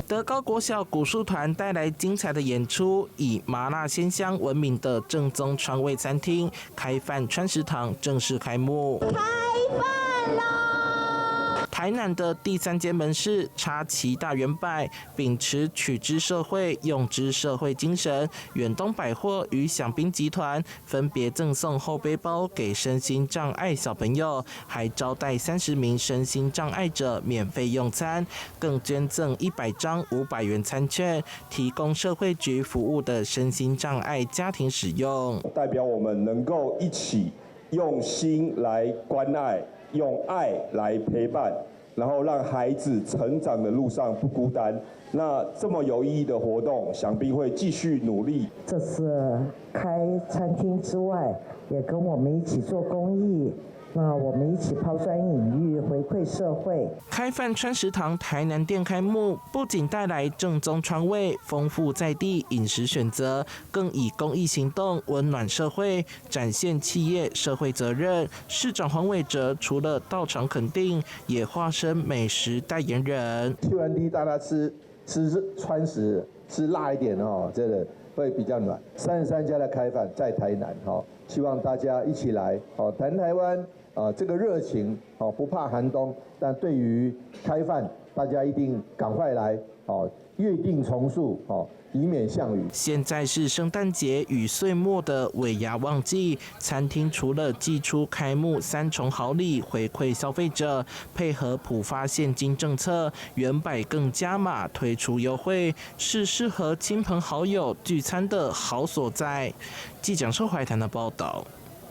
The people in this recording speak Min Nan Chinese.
德高國小古術團帶來精彩的演出，以麻辣鮮香聞名的正宗川味餐廳開飯川食堂正式開幕。開飯囉！台南的第三間門市插旗大遠百，秉持取之社會、用之社會精神，遠東百貨與享賓集團分別贈送後背包給身心障礙小朋友，還招待30名身心障礙者免費用餐，更捐贈100張500元餐券，提供社會局服務的身心障礙家庭使用。代表我們能夠一起用心來關愛，用愛來陪伴，然後讓孩子成長的路上不孤單。那這麼有意義的活動，想必會繼續努力。這次開餐廳之外，也跟我們一起做公益。那我們一起拋磚引玉，回饋社會。開飯川食堂台南店開幕，不僅帶來正宗川味、豐富在地飲食選擇，更以公益行動溫暖社會，展現企業社會責任。市長黃偉哲除了到場肯定，也化身美食代言人。 Q&D 大家吃吃川食，吃辣一點哦，這個會比較暖。33家的開飯在台南，哈，希望大家一起來，哦，南台灣。啊，這個熱情哦，不怕寒冬，但對於開飯，大家一定趕快來哦，預訂從速哦，以免項羽。現在是聖誕節與歲末的尾牙旺季，餐廳除了祭出開幕三重好禮回饋消費者，配合普發現金政策，遠百更加碼推出優惠，是適合親朋好友聚餐的好所在。記者周懷談的報道。